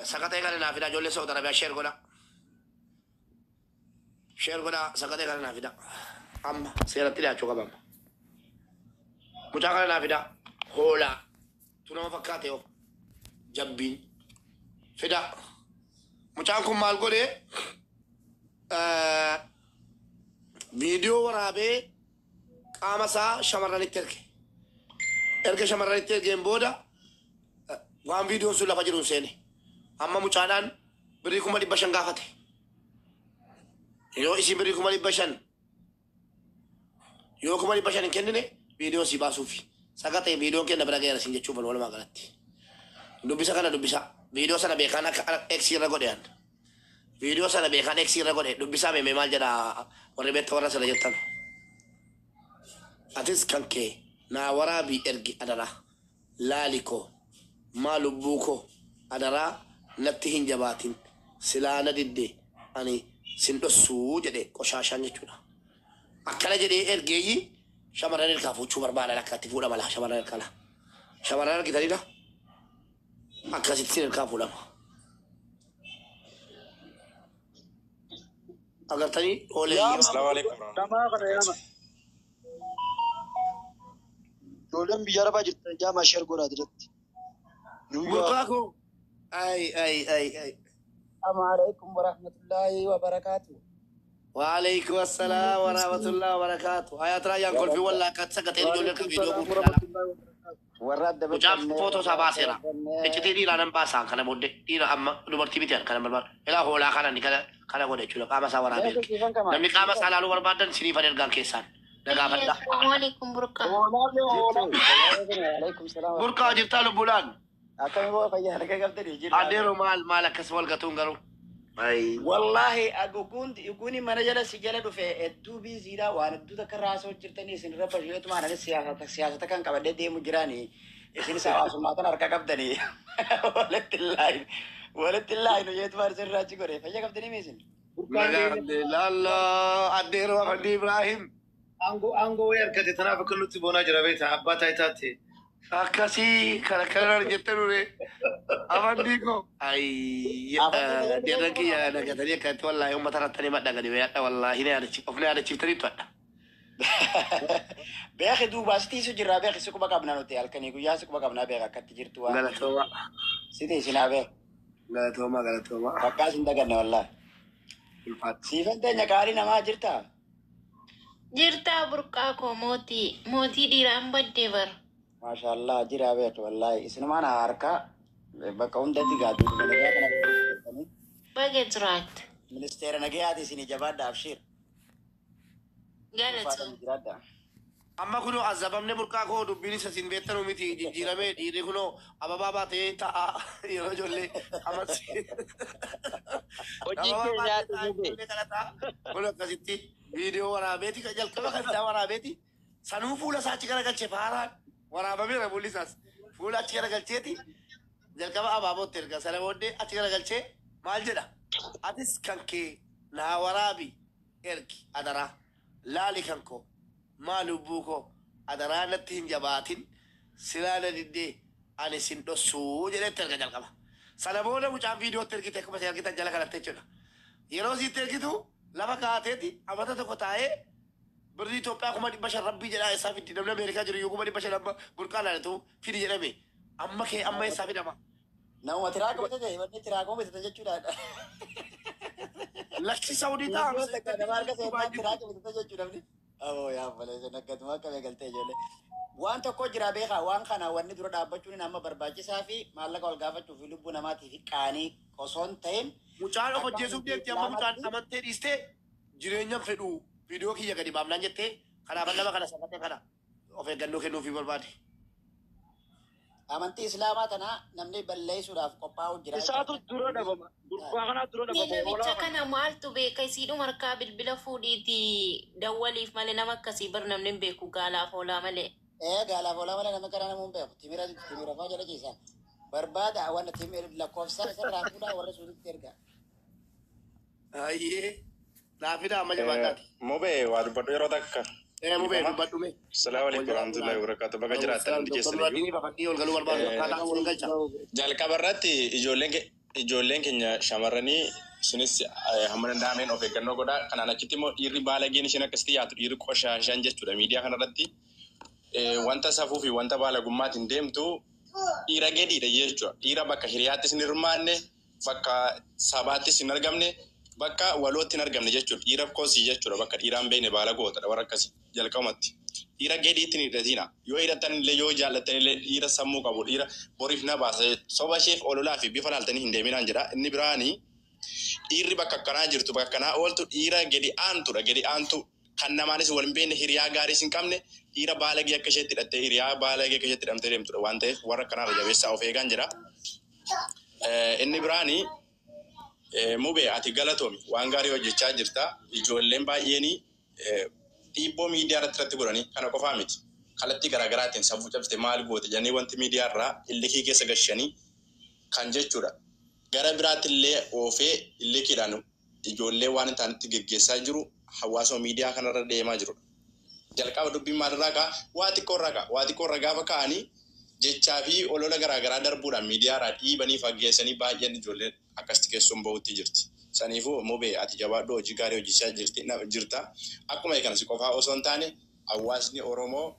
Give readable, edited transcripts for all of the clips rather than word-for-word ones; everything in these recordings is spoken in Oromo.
Sakaxee kana naa fidaa ijoollee Saudi Arabiyaa, share godhaa. Share godhaa, sakaxee kana naa fidaa. Amma seeratti dhiyaachuu qaba amma. Mucaa kana naa fidaa. Hoolaa. Tu nama fakkaate hoo. Jabbiin. Fidaa. Mucaan kun maal godhee? Viidiyoo waraabee qaama isaa shamarranitti erge. Erga shamarranitti ergeen booda waan viidiyoon sun lafa jiru hin seene. Amma mucaadhaan birrii 500,000 gaafate. Yoo isin birrii 500,000, yoo 500,000 hin kennine viidiyoo si baasuufi. Sagaxee viidiyoon kenna bira ga'eera sin jechuuf walumaa galatti. Dubbisa kana dubbisa. Viidiyoo sana beekaan akka X irra godhe an. Viidiyoo sana beekaan X irra godhe, dubbisaa meemee maal jedha warri beekta warra sana jirtan. Atis kan kee naa waraabii ergi adaraa. Laali koo maa lubbuu koo adaraa natti hin jabaatin silaa na didde ani sin dhossuu jedhe qoshaashaan jechuudha. Akkana jedhee ergeeyyi shamarran irkaa fuuchuu barbaadan akka itti fuudhama laa shamarran irkaa laa. Shamarran argitanidha. Akkasitti sin irkaa fuudhama. Agartanii ooleeyyii. Yaama. Assalamu alaikum Namaa kana yaama. Ijoolleen biyya arabaa jirtan jaamaa share godhaa dirratti. Nuyyuu Burqaa koo. Ay ay ay ay. Assalamu alaikum warahmatullahi wabarakatuh. Waalaikum assalam warahmatullahi wabarakatuh. Hayaat raayyaan kolfii wallaa akka sagaxeen ijoollee akka viidiyoo guutuu ilaala. Warra adda Mucaan beekamne, footoo isaa warra baaseera. beekamne. Iccitii dhiiraa nan baasaa kana booddee dhiira amma dubartii miti kana barbaadu. Ilaa hoolaa kana inni kana kana godhe jechuudha qaama isaa waraabee Beeku erge. siifan kama. Namni qaama isaa ilaaluu barbaadan siniifan ergaan keessaan. Na gaafadha. Assalamu alaikum burqaa. Hoolaallee hoolaa. Jirtu. Alaikum salaam. Burqaa jirtaa lubbuudhaan. Akkami boo fayyaa harka qabdanii jirra. Adeero maal maal akkas wal gatuun garuu. Ay. Wallahi aguguun mana jala si jala dhufe hedduu biiziidha, waan hedduu takka raasoo jirtanii isin irra basheetumaan anis siyaasata kan qabadhee deemu jiraani isin hawaasummaa tan harka qabdanii walitti hin walitti hin laayinu jeetumaan isin irraa achi godhe. Fayyaa qabdanii miisin. Burqaan Nagaa keenya Alhamdulillah. Adeero Afandi Ibrahim. Aangoo wayii argate tanaaf akka nutti boonaa jira beektaa abbaa taayitaatti. Akkasii kana kana jette nure. Afandi koo. Ay. Deeran kiyya nagatanii akkatti wallaahi uummata irratti madda gadi bayadha wallaahi na yaadachiif of na yaadachiiftaniitu adha. Beeki duuba si tiisu jirraa, beeki si quba qabna nuti halkanii guyyaa si quba qabnaa, beeka akkatti jirtu waan. Galatooma. Si tiisinaa beek. Galatooma galatooma. Bakkaa sin daganne wallaahi. Ulfaatu. Siifan teenya qaalii namaa jirtaa? Jirtaa burqaa koo, mootii mootii dhiiraan baddee bara. Maashaallah jira beektu wallaahi isinumaan harka bakka hundatti gaa duuduma nagaa kana godhatanii. Baga jiraatte. Ministeera nagayaati isinii jabaadha abshiir. Galatoo. Ulfaatanii jiraadha. Amma kunoo azabamne burqaa koo, dubbiin isa sin beektanu miti jijjiiramee dhiirri kunoo ababaa baatee ta'a yeroo ijoollee amas Hojii ababaa kee baatee nyaadhu ta'a mubee. ijoollee kana ta'a kun akkasitti viidiyoo waraabeeti kan jalqaba kan isaa waraabeeti sanuu fuula isaa achi garagalchee faaraan waraabameera, fuulli isaas fuula achi garagalcheeti jalqaba abaabootti erga sana booddee achi garagalchee maal jedha: atis kan kee naa waraabi ergi adaraa, laali kan koo maa lubbuu koo adaraa natti hin jabaatin silaa na diddee ani sin dhossuu jedhetti erga jalqaba. Sana booda mucaan viidiyootti ergite akkuma isin argitan jala kanatti jechuudha. Yeroo isiitti ergitu lafa kaa'ateeti amata tokko taa'ee birrii Itoophiyaa 500,000 rabbii jedhaa eessaa fiddi? Namni Ameerikaa jiru iyyuu 500,000 amma burqaa laaletu fidi jedhame amma kee amma eessaa fidama? Namuma tiraaka bitate, wanni tiraakuma bitatan jechuudha. Lakki Saawudii ta'a. Viidiyoo takka nama harka seenaan tiraaka bitatan jechuudha namni. Aboo yaa obboleessa naggatuma akka beekaltee ijoollee. Waan tokko jira beekaa, waan kana wanni dura dhaabbachuun amma barbaachisaa fi maallaqa wal gaafachuu fi lubbuu namaatii fi qaanii osoo hin ta'in. Mucaan of Akka ajjeesuuf deemti amma mucaan amantee dhiistee jireenya fedhu viidiyoo kiyya gadi baafnaan jettee kanaaf nama kana safatee kana of eeggannoo kennuufii barbaade. Amantii Islaamaa tana namni balleessuudhaaf qophaa'u jira. Isaatu dura dhabama. Gurbaa kanaa dura dhabama. Namicha Hoolaa kana. kana maaltu beeka? Isiidhuma harkaa bilbila fuudhiiti dawwaliif malee nama akkasii bar namni hin beeku gaalaaf hoolaa malee. Ee, gaalaaf hoolaa malee nama karaa namuu hin beeku. Timira timira fa'aa jala ciisa. Barbaada wanna timira lakkoofsa isarraa fuudhaa warra suulitti erga. Ayyee. Naafida amma jabaadhaati. Mubee waa dubbadhu yeroo takka. Ee mubee Dhiifama. dubbadhu mee. Salaamu alaikum warahmatullahi wabarakatuh. Baga jiraattan hundi Doktor keessan iyyuu. Nuraddiinii fafadhii ol galuu barbaadu akkaataa wal galcha. Jalqaba irratti ijoolleen Ijoolleen keenya shamarranii isinis hamma danda'ameen of eeggannoo godhaa. Kanaan achitti immoo dhiirri baalageen isheen akkasitti yaatu dhiirri qoshaashaan jechuudha miidiyaa kanarratti. Wanta safuu fi wanta baalagummaatiin deemtu dhiira gadiidha jechuudha. Dhiira bakka hiriyaattis hin hirmaanne, bakka sabaattis hin argamne, bakka walootti hin argamne jechuudha. Dhiira kosii jechuudha. Bakka dhiiraan beekne baalagootadha warra akkasii jalqabumatti. Dhiira gadiitti hin hidhatina. Yoo hidhatan illee yoo jaallatan illee dhiira sammuu qabu dhiira boriif na baasa. Soba isheef ololaa fi bifa laaltanii hin deeminaan jedha. Inni biraanii dhiirri bakka akkanaa jirtu bakka akkanaa ooltu dhiira gadi aantudha. Gadi aantu kan namaanis wal hin beekne hiriyaa gaariis hin qabne dhiira baalagee akka isheetti hidhattee hiriyaa baalagee akka isheetti hidhamtee deemtudha waan ta'eef warra akkanaarra jabeessaa of eegaan jira. Inni biraanii Mubee ati galatoomi waan gaarii hojjechaa jirta. Ijoolleen baay'een dhiibboo miidiyaa irratti irratti godhanii kana qofaa miti. Kallattii garaagaraatiin sammuu cabsite maal goote jedhanii wanti miidiyaa irraa illikii keessa gashanii kan jechuudha. Gara biraatti illee oofee illikiidhaan ijoollee waan hin taanetti geggeessaa jiru hawaasa miidiyaa kanarra deemaa jirudha. Jalqaba dubbiin maalirraa ka'a? Waa xiqqoorraa ka'a. Waa xiqqoorraa gaafa ka'anii jechaa fi olola garaagaraa darbuudhaan miidiyaarraa dhiibanii fageessanii baay'een ijoolleen akkasitti keessuun bahutti jirti. Saniifuu Mubee ati jabaadhu hojii gaarii hojjechaa jirti jirta. Akkuma kana si qofaa osoo hin taane hawaasni Oromoo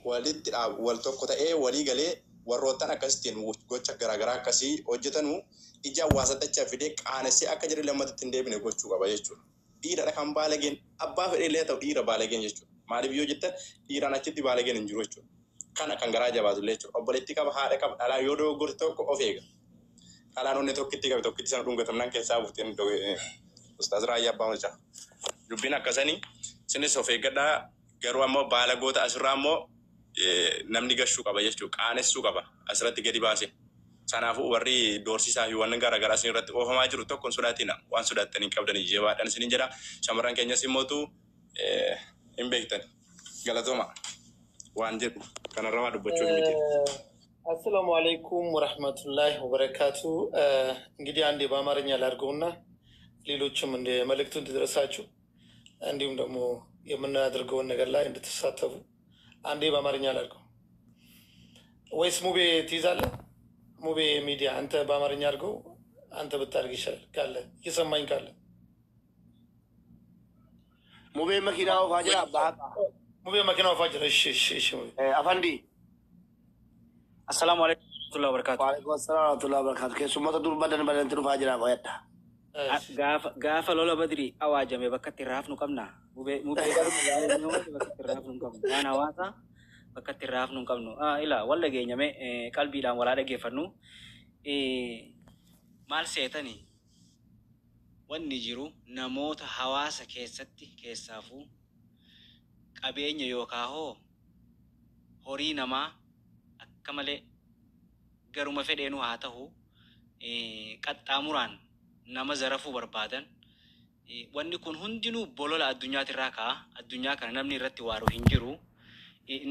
walitti wal tokko ta'ee walii galee warroottan akkasittiin gocha garaagaraa akkasii hojjetanuu ija hawaasatti achi fidee qaanessee akka jedhu lammatatti hin deebine gochuu qaba jechuudha. Dhiiradha kan baalageen abbaa fedhe illee ta'u dhiira baalageen jechuudha. Maaliif yoo jettan dhiiraan achitti baalageen hin jiru jechuudha. Kana kan garaa jabaatu illee jechuudha. Obboleettii qaba haadha qaba dhalaa yoo dogoggorte tokko of eega. Dhalaan onni tokkitti qabe tokkitti sana dhungatamnaan keessaa buuteen Ustaaz Raayyaa Abbaa Macaa. Dubbiin akkasanii isinis of eeggadhaa garuu ammoo baalagoota asirraa ammoo namni gashuu qaba jechuudha. Qaanessuu qaba asirratti gadi baase. Sanaafuu warri doorsisaa fi waan garaagaraa isin irratti oofamaa jiru tokko hin sodaatina. Waan sodaattanii hin qabdanii jabaadhaan isinin jedha. Shamarran keenyas immootu hin beektan. Galatooma waan jedhu kanarra waa dubbachuu miti. አሰላሙ አለይኩም ወረህመቱላሂ ወበረካቱ። እንግዲህ አንዴ በአማርኛ ላድርገውና ሌሎችም እንደ መልእክቱ እንዲደርሳችሁ እንዲሁም ደግሞ የምናደርገውን ነገር ላይ እንድትሳተፉ አንዴ በአማርኛ ላድርገው ወይስ ሙቤ ትይዛለህ? ሙቤ ሚዲያ አንተ በአማርኛ አድርገው፣ አንተ ብታደርግ ይሻላል። ካለ እየሰማኝ ካለ Mubee makiinaa oofaa jira abbaa haqaa. ሙቤ መኪና oofaa jira። እሺ እሺ እሺ ሙቤ። Afandi. Assalaamu alaikum warahmatullahi wabarakatuh. Waalaikum assalam warahmatullahi wabarakatuh. Keessummoota dur badan badanitti dhufaa jira qoyadha. Gaafa gaafa lola Badrii awaajame bakka itti raafnu qabna. Mubee mubee bakka itti raafnu hin qabnu. Waan hawaasaa bakka itti raafnu hin qabnu. Ila walla geenyame qalbiidhaan walaa dhaggeeffannu. Maal seetanii wanni jiru namoota hawaasa keessatti keessaafuu qabeenya yookaan hoo horii namaa akka malee garuma fedheenuu haa ta'u qaxxaamuraan nama zarafuu barbaadan wanni kun hundinuu bolola addunyaatirraa ka'a. Addunyaa kana namni irratti waaru hin jiru.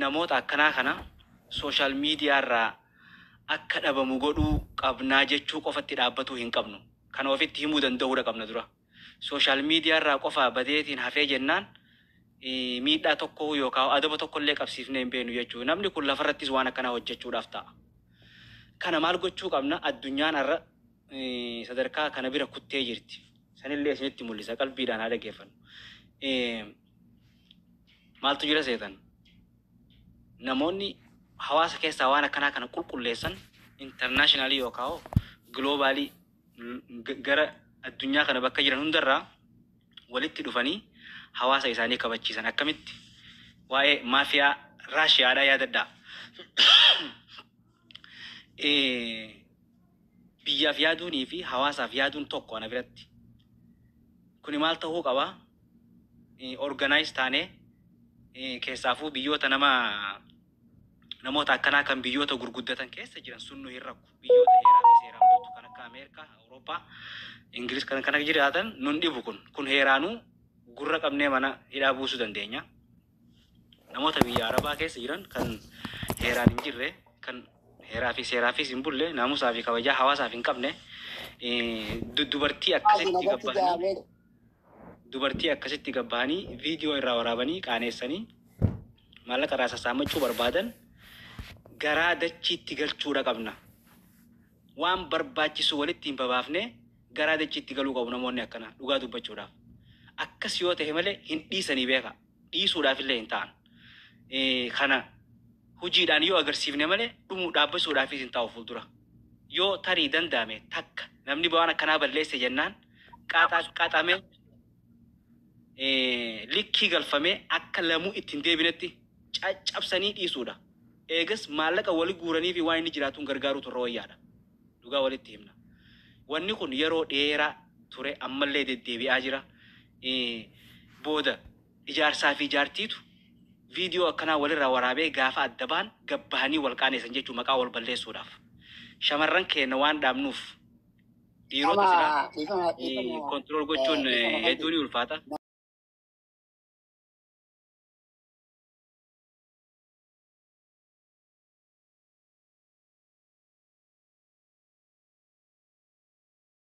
Namoota akkanaa kana social miidiyaarraa akka dhabamu godhuu qabnaa jechuu qofatti dhaabbatuu hin qabnu. Kana ofitti himuu danda'uudha qabna dura. Social miidiyaarraa qofa badeetiin hafee jennaan miidhaa tokko yookaan adaba tokko illee qabsiifnee hin beeknu jechuudha. Namni kun lafarrattis waan akkanaa hojjechuudhaaf ta'a. Kana maal gochuu qabna? Addunyaan har'a sadarkaa kana bira kuttee jirti. Sanillee isinitti mul'isa qalbiidhaan haa dhaggeeffannu. Maaltu jira seetan? Namoonni hawaasa keessaa waan akkanaa kana qulqulleessan internationally yookaan globally gara addunyaa kana bakka jiran hundarraa walitti dhufanii hawaasa isaanii kabachiisan akkamitti waa'ee maafiyaa Raashiyaadhaa yaadadhaa. Biyyaaf yaaduunii fi hawaasaaf yaaduun tokko ana biratti. Kuni maal ta'uu qaba? Organize taanee keessaafuu biyyoota nama namoota akkanaa kan biyyoota gurguddatan keessa jiran sun nu hin rakku. Biyyoota heeraa fi seeraan bultu kan akka Ameerikaa, Awurooppaa, Ingiliz kan kana jiraatan nun dhibu kun. Kun heeraanuu gurra qabnee mana hidhaa buusuu dandeenya. Namoota biyya Arabaa keessa jiran kan heeraan hin jirre, kan heeraa fi seeraafis hin bulle, naamusaa fi kabajaa hawaasaaf hin qabne, dubartii akkasitti gabbahanii viidiyoo irraa waraabanii qaaneessanii maallaqa irraa sassaammachuu barbaadan garaa dachiitti galchuudha qabna. Waan barbaachisu walitti hin babaafne garaa dachiitti galuu qabu namoonni akkanaa dhugaa dubbachuudhaaf. Akkas yoo ta'e malee hin dhiisanii beeka. Dhiisuudhaaf illee hin ta'an. Kana hojiidhaan yoo agarsiifne malee dhumuu dhaabbisuudhaafis hin taa'u fuuldura. Yoo tarii danda'ame takka namni waan akkanaa balleesse jennaan qaaxamee likkii galfamee akka lamuu ittiin deebinetti caccabsanii dhiisuudha. Eegas maallaqa wali guuranii fi waan inni jiraatuun gargaaruutu irra wayyaadha. Dhugaa walitti himna. Wanni kun yeroo dheeraa ture, ammallee deddeebi'aa jira. Booda ijaarsaa fi ijaartiitu viidiyoo akkanaa walirraa waraabee gaafa adda ba'an gabbahanii wal qaaneessan jechuun maqaa wal balleessuudhaaf. Shamarran keenya waan dhaabnuuf dhiirota silaa Dhiifama, dhiifama, control gochuun dhiifama. hedduu ni ulfaata.